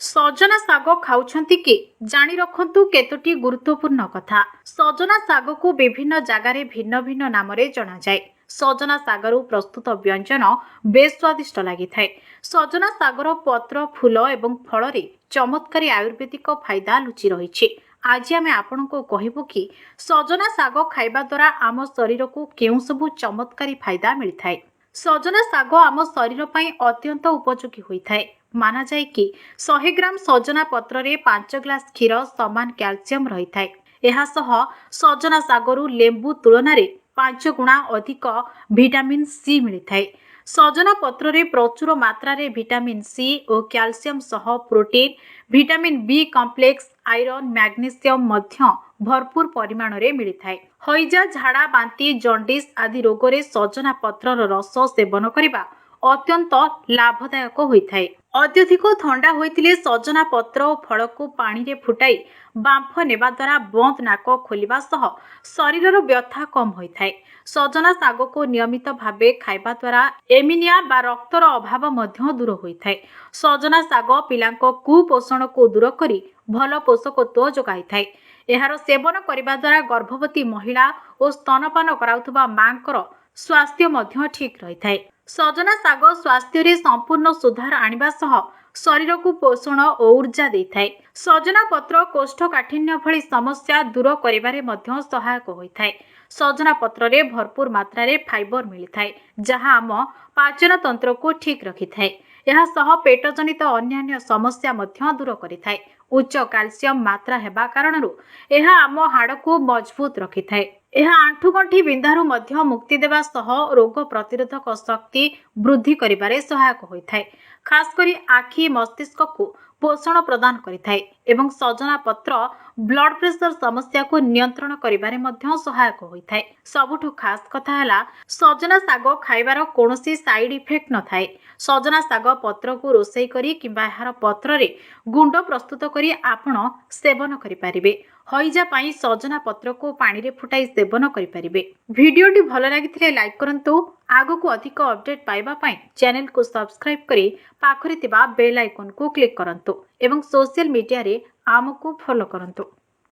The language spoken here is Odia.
ସଜନା ଶାଗ ଖାଉଛନ୍ତି କି? ଜାଣି ରଖନ୍ତୁ କେତୋଟି ଗୁରୁତ୍ୱପୂର୍ଣ୍ଣ କଥା। ସଜନା ଶାଗକୁ ବିଭିନ୍ନ ଜାଗାରେ ଭିନ୍ନ ଭିନ୍ନ ନାମରେ ଜଣାଯାଏ। ସଜନା ଶାଗରୁ ପ୍ରସ୍ତୁତ ବ୍ୟଞ୍ଜନ ବେଶ୍ ସ୍ୱାଦିଷ୍ଟ ଲାଗିଥାଏ। ସଜନା ଶାଗର ପତ୍ର, ଫୁଲ ଏବଂ ଫଳରେ ଚମତ୍କାରୀ ଆୟୁର୍ବେଦିକ ଫାଇଦା ଲୁଚି ରହିଛି। ଆଜି ଆମେ ଆପଣଙ୍କୁ କହିବୁ କି ସଜନା ଶାଗ ଖାଇବା ଦ୍ୱାରା ଆମ ଶରୀରକୁ କେଉଁ ସବୁ ଚମତ୍କାରୀ ଫାଇଦା ମିଳିଥାଏ। ସଜନା ଶାଗ ଆମ ଶରୀର ପାଇଁ ଅତ୍ୟନ୍ତ ଉପଯୋଗୀ ହୋଇଥାଏ। ମାନାଯାଏ କି 100 ଗ୍ରାମ ସଜନା ପତ୍ରରେ 5 ଗ୍ଲାସ କ୍ଷୀର ସମାନ କ୍ୟାଲସିୟମ ରହିଥାଏ। ଏହା ସହ ସଜନା ଶାଗରୁ ଲେମ୍ବୁ ତୁଳନାରେ 5 ଗୁଣା ଅଧିକ ଭିଟାମିନ୍ ସି ମିଳିଥାଏ। ସଜନା ପତ୍ରରେ ପ୍ରଚୁର ମାତ୍ରାରେ ଭିଟାମିନ୍ ସି ଓ କ୍ୟାଲସିୟମ ସହ protein, vitamin B complex, iron, magnesium ମଧ୍ୟ ଭରପୁର ପରିମାଣରେ ମିଳିଥାଏ। ହଇଜା, ଝାଡ଼ା, ବାନ୍ତି, ଜଣ୍ଡିସ୍ ଆଦି ରୋଗରେ ସଜନା ପତ୍ରର ରସ ସେବନ କରିବା ଅତ୍ୟନ୍ତ ଲାଭଦାୟକ ହୋଇଥାଏ। ଅତ୍ୟଧିକ ଥଣ୍ଡା ହୋଇଥିଲେ ସଜନା ପତ୍ର ଓ ଫଳକୁ ପାଣିରେ ଫୁଟାଇ ବାମ୍ଫ ନେବା ଦ୍ୱାରା ବନ୍ଦ ନାକ ଖୋଲିବା ସହ ଶରୀରର ବ୍ୟଥା କମ୍ ହୋଇଥାଏ। ସଜନା ଶାଗକୁ ନିୟମିତ ଭାବେ ଖାଇବା ଦ୍ୱାରା ଏନିମିଆ ବା ରକ୍ତର ଅଭାବ ମଧ୍ୟ ଦୂର ହୋଇଥାଏ। ସଜନା ଶାଗ ପିଲାଙ୍କ କୁପୋଷଣକୁ ଦୂର କରି ଭଲ ପୋଷକତ୍ୱ ଯୋଗାଇଥାଏ। ଏହାର ସେବନ କରିବା ଦ୍ୱାରା ଗର୍ଭବତୀ ମହିଳା ଓ ସ୍ତନପାନ କରାଉଥିବା ମାଙ୍କର ସ୍ୱାସ୍ଥ୍ୟ ମଧ୍ୟ ଠିକ୍ ରହିଥାଏ। ସଜନା ଶାଗ ସ୍ୱାସ୍ଥ୍ୟରେ ସମ୍ପୂର୍ଣ୍ଣ ସୁଧାର ଆଣିବା ସହ ଶରୀରକୁ ପୋଷଣ ଓ ଉର୍ଜା ଦେଇଥାଏ। ସଜନା ପତ୍ର କୋଷ୍ଠକାଠିନ୍ୟ ଭଳି ସମସ୍ୟା ଦୂର କରିବାରେ ମଧ୍ୟ ସହାୟକ ହୋଇଥାଏ। ସଜନା ପତ୍ରରେ ଭରପୁର ମାତ୍ରାରେ ଫାଇବର ମିଳିଥାଏ, ଯାହା ଆମ ପାଚନ ତନ୍ତ୍ରକୁ ଠିକ୍ ରଖିଥାଏ। ଏହା ସହ ପେଟଜନିତ ଅନ୍ୟାନ୍ୟ ସମସ୍ୟା ମଧ୍ୟ ଦୂର କରିଥାଏ। ଉଚ୍ଚ କ୍ୟାଲସିୟମ ମାତ୍ରା ହେବା କାରଣରୁ ଏହା ଆମ ହାଡ଼କୁ ମଜବୁତ ରଖିଥାଏ। ଏହା ଆଣ୍ଠୁଗଣ୍ଠି ବିନ୍ଧାରୁ ମଧ୍ୟ ମୁକ୍ତି ଦେବା ସହ ରୋଗ ପ୍ରତିରୋଧକ ଶକ୍ତି ବୃଦ୍ଧି କରିବାରେ ସହାୟକ ହୋଇଥାଏ। ଖାସ କରି ଆଖି, ମସ୍ତିଷ୍କକୁ ପୋଷଣ ପ୍ରଦାନ କରିଥାଏ ଏବଂ ସଜନା ପତ୍ର ବ୍ଲଡ ପ୍ରେସର ସମସ୍ୟାକୁ ନିୟନ୍ତ୍ରଣ କରିବାରେ ମଧ୍ୟ ସହାୟକ ହୋଇଥାଏ। ସବୁଠୁ ଖାସ କଥା ହେଲା, ସଜନା ଶାଗ ଖାଇବାର କୌଣସି ସାଇଡ୍ ଇଫେକ୍ଟ ନଥାଏ। ସଜନା ଶାଗ ପତ୍ରକୁ ରୋଷେଇ କରି କିମ୍ବା ଏହାର ପତ୍ରରେ ଗୁଣ୍ଡ ପ୍ରସ୍ତୁତ କରି ଆପଣ ସେବନ କରିପାରିବେ। ହଇଜା ପାଇଁ ସଜନା ପତ୍ରକୁ ପାଣିରେ ଫୁଟାଇ ସେବନ କରିପାରିବେ। ଭିଡ଼ିଓଟି ଭଲ ଲାଗିଥିଲେ ଲାଇକ୍ କରନ୍ତୁ। ଆଗକୁ ଅଧିକ ଅପଡେଟ୍ ପାଇବା ପାଇଁ ଚ୍ୟାନେଲକୁ ସବସ୍କ୍ରାଇବ୍ କରି ପାଖରେ ଥିବା ବେଲ୍ ଆଇକନ୍କୁ କ୍ଲିକ୍ କରନ୍ତୁ ଏବଂ ସୋସିଆଲ ମିଡିଆରେ ଆମକୁ ଫଲୋ କରନ୍ତୁ।